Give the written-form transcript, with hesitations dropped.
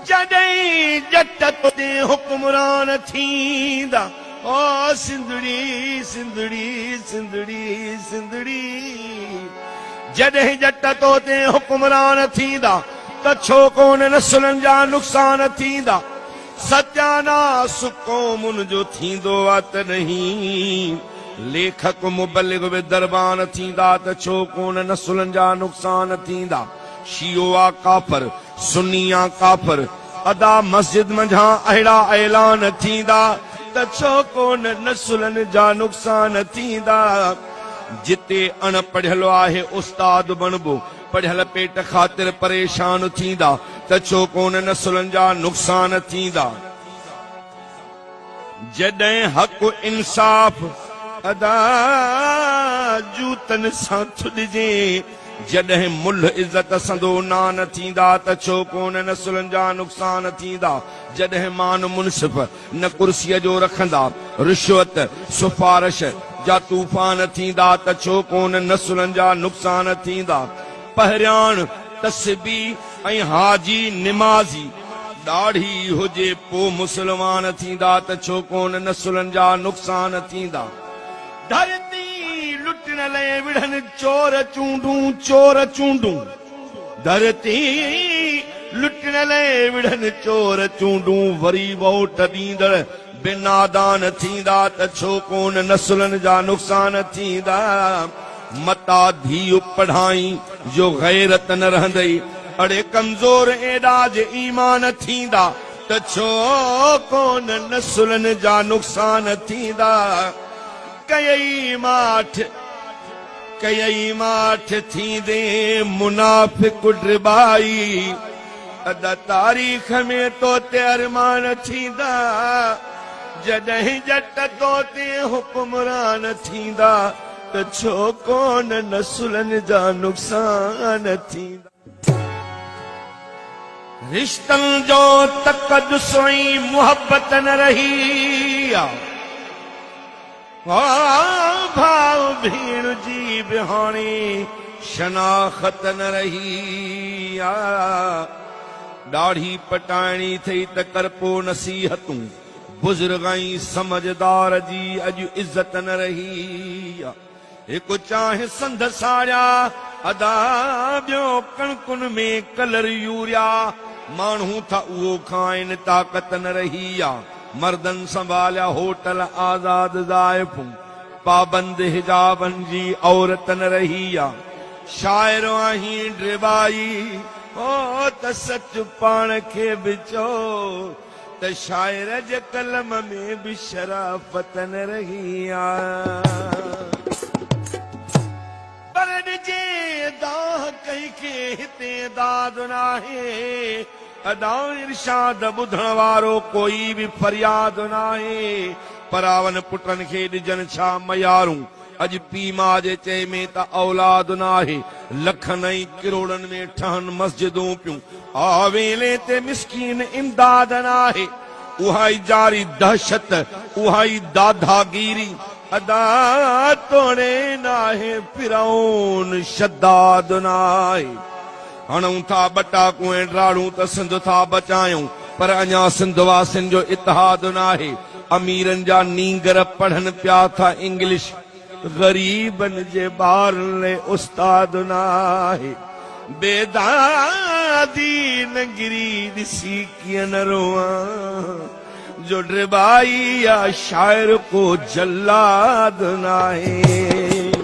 جڏهن ڄٽ توتي حڪمران ٿيندا. او سنڌڙي سنڌڙي سنڌڙي سنڌڙي جڏهن ڄٽ توتي حڪمران ٿيندا ته ڇو ڪونه نسلن جا نقصان ٿيندا. ستياناس قومن جو ٿيندو آ تڏهين ليکڪ مبلغ به دربان ٿيندا ته ڇو ڪونه نسلن جا نقصان ٿيندا. شيعو آ ڪافر، سني آ ڪافر، ادا مسجد منجهان اهڙا اعلان ٿيندا ته ڇو ڪونه نسلن جا نقصان ٿيندا. جتي اڻ پڙهيل آهي استاد بڻبو، پڙهيل پيٽ خاطر پريشان ٿيندا ته ڇو ڪونه نسلن جا نقصان ٿيندا. جڏهن حق انصاف ادا جوتن سان ٿڏجي، جڏهن ملهه عزت سندو نان ٿيندا ته ڇو ڪونه نسلن جا نقصان ٿيندا. جڏهن مان منصف نه ڪرسيء جو رکندا، رشوت، سفارش جا طوفان ٿيندا ته ڇو ڪونه نسلن جا نقصان ٿيندا. پهرياڻ تسبيح ۽ حاجي نمازي ڏاڙهي هجي پو مسلمان ٿيندا ته ڇو ڪونه نسلن جا نقصان ٿيندا. ڌرتي لٽڻ لئه وڙهن چور چونڊون چور چونڊون ڌرتي لٽڻ لئه وڙهن چور چونڊون وري ووٽ ڏيندڙ به نادان ٿيندا ته ڇو ڪونه نسلن جا نقصان ٿيندا. متا ڌيء پڙهائين جو غيرت نه رهندئي اڙي ڪمزور ايڏا جي ايمان ٿيندا ته ڇو ڪونه نسلن جا نقصان ٿيندا. ڪيئي ماٺ ڪيئي ماٺ ٿيندي منافق ڊٻائي ادا تاريخ ۾ توتي ارمان ٿيندا جڏهن ڄٽ توتي حڪمران ٿيندا ته ڇو ڪونه نسلن جا نقصان ٿيندا. رشتن جو تقدس ۽ محبت نه رهي آ. ڀاء ڀيڻ جي به هاڻي شناخت نه رهي آ. ڏاڙهي پٽائڻي ٿئي ته ڪر پو نصيحتون. بزرگ ۽ سمجهدار جي اڄ عزت نه رهي آ. هڪ چانهه سنڌ ساڙيا ادا ٻيو ڪڻڪن ۾ ڪلر يوريا ماڻهو ٿا اهو کائن طاقت نه رهي آ مردن سنڀاليا هوٽل آزاد زائفون پابند حجابن جي عورت نه رهي آ شاعر آهين ڊرٻائي او ته سچ پاڻ کي به چئو ته شاعر جي قلم ۾ به شرافت نه رهي آ. پر ڏجي دانهن ڪنهن کي هتي داد ناهي. ادا ارشاد ٻڌڻ وارو ڪوئي به فرياد ناهي. پراون پٽن کي ڏجن ڇا ميارون. اڄ پيء ماء جي چئي ۾ ته اولاد ناهي. لکن ۽ ڪروڙن ۾ ٺهن مسجدون پيون. آ ويلي تي مسڪين امداد ناهي. اها ئي جاري دهشت، اها ئي داداگيري. ادا توڻي ناهي فرعون شداد ناهي. هڻون ٿا ٻٽاڪون ۽ ڊاڙون ته سنڌ ٿا بچايون پر اڃا سنڌ واسين جو اتحاد ناهي. اميرن جا نينگر پڙهن پيا ٿا انگلش، غريبن جي ٻارن لئه استاد ناهي. بيدادي ننگري ڏسي ڪيئن نه روئان جو ڊٻائي يا شاعر ڪو جلاد ناهي.